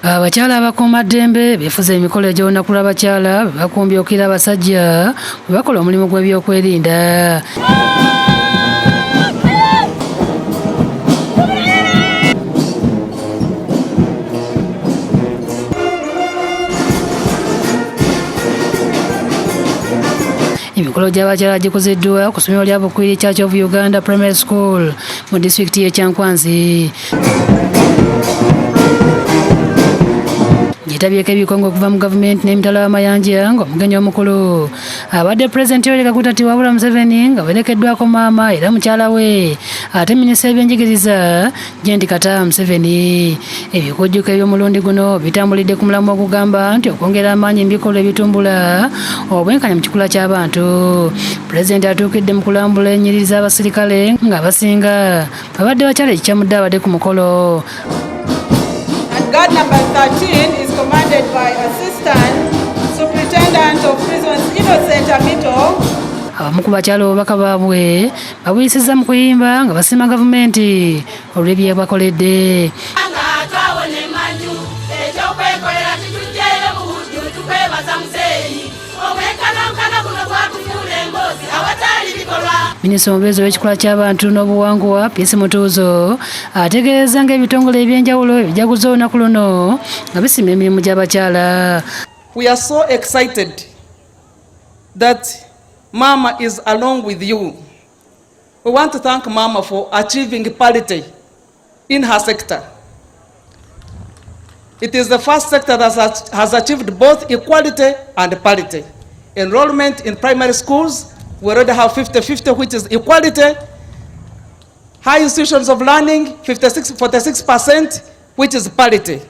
Abakyala abakuumaddembe beefuze emikolo egy'olunaku lw'abakyala bwe bakumbye okukira abasajja bwe bakola omulimu gw'ebyokwerinda. Emikolo gy'abakyala gikozeddwa ku ssomero lya Bukwiri Church of Uganda Primary School mu disitulikiti y'e Kyankwanzi. Gyetabyeko ebikonge okuva mu gavumenti n'emitala w'amayanja ng'omugenyi omukulu abadde pulezidenti Yoweri Kaguta Tiwabula Museveni nga werekeddwako maama era mukyala we ate minisita w'ebyenjigiriza Janet Kataha Museveni. Ebikujjuko eby'omulundi guno bitambulidde ku mulamwa ogugamba nti okwongera amaanyi mu bikolwa ebitumbula obwenkanya mu kikula ky'abantu. Pulezidenti atuukidde mu kulambula ennyiriri z'abasirikale ng'abasinga babadde bakyala ekikyamudde abadde ku mukolo. And guard number 13 is commanded by Assistant Superintendent of Prisons Innocent Amito. Abamu ku bakyala obubaka baabwe babuyisizza mu kuyimba nga basiima gavumenti olw'ebyebakoledde. Minisita omubeezi ow'ekikula ky'abantu n'obuwangwa Peace Mutuuzo ategeezezza ng'ebitongole eby'enjawulo ebijaguza olunaku luno nga bisiima emirimu gy'abakyala. We are so excited that Mama is along with you. We want to thank Mama for achieving parity in her sector. It is the first sector that has achieved both equality and parity. Enrollment in primary schools, we already have 50-50, which is equality. High institutions of learning, 46%, which is parity.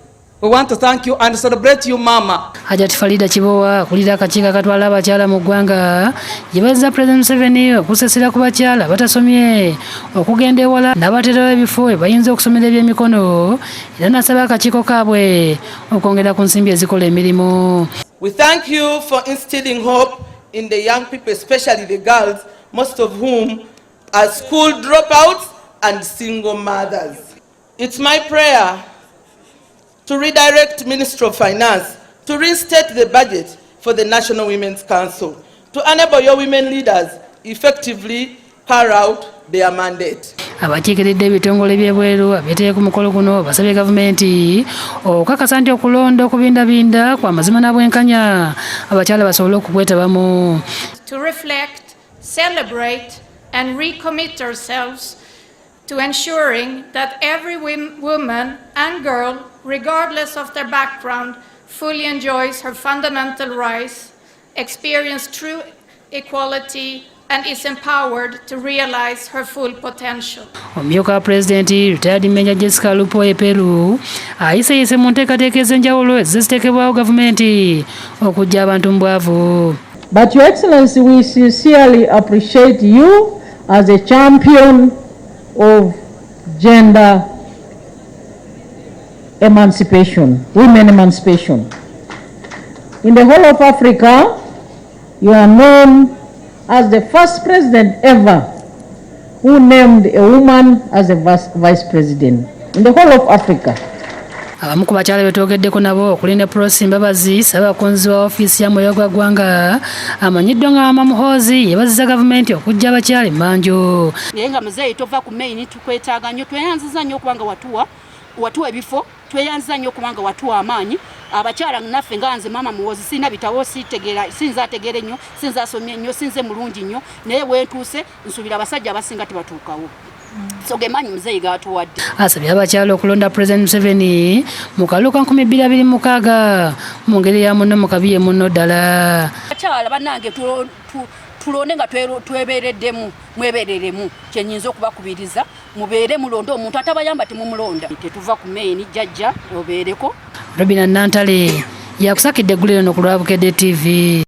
We want to thank you and celebrate you, Mama. Hajat Farida Kibowa akulira akakiiko akatwala abakyala mu ggwanga yeebazizza Pulezidenti Museveni okusasira ku bakyala abatasomye okugenda ewala n'abateerawo ebifo we bayinza okusomera ebyemikono era n'asaba akakiiko kaabwe okwongera ku nsimbi ezikola emirimu. We thank you for instilling hope in the young people, especially the girls, most of whom are school dropouts and single mothers. It's my prayer to redirect Ministry of Finance to reinstate the budget for the National Women's Council to enable your women leaders effectively carry out their mandate. Abakiikiridde ebitongole by'ebweru abeetebye ku mukolo guno basabye gavumenti okukakasa nti okulonda okubindabinda kwa mazima na bwenkanya abakyala basobole okukwetabamu. To reflect, celebrate and recommit ourselves to ensuring that every woman and girl, regardless of their background, fully enjoys her fundamental rights, experience true equality and is empowered to realize her full potential. Omumyuka wa Pulezidenti retired Major Jessica Alupo Eperu ayiseyise mu nteekateeka ez'enjawulo eziziteekebwawo gavumenti okuggya abantu mu bwavu. But Your Excellency, we sincerely appreciate you as a champion of gender emancipation, women emancipation. In the whole of Africa, you are known as the first president ever who named a woman as a vice president in the whole of Africa. Abamu ku bakyala be twogeddeko nabo okuli ne Prossy Mbabazi Ssaabakunzi wa ofiisi ya Mwoyo gwa Ggwanga amanyiddwa nga Mama Muhoozi yeebazizza gavumenti okuggya abakyala emmanju. Naye nga muzeeyi tova ku main, tukwetaaga nnyo, tweyanziza nnyo okubanga watuwa ebifo, tweyanziza nnyo okubanga watuwa amaanyi abakyala naffe. Nga nze Mama Muhoozi sirina bitawo, sitegeera, sinze ategeera ennyo, sinze asomye nnyo, sinze mulungi nnyo, naye wentuuse nsuubira abasajja abasinga tebatuukawo. So ge maanyi muzeeyi gatuwadde. Asabye abakyala okulonda Pulezidenti Museveni mu kalulu ka 2026 mu ngeri ya munno mu kabi ye munno ddala. Abakyala bannange, tulonde nga twebeereddemu, mwebereremu. Kyenyinza okubakubiriza, mubeere mulonde omuntu atabayamba temumulonda. Tetuva ku main, jjajja obeereko. Robina Nantale yakusakidde eggulire no ku lwa Bukedde TV.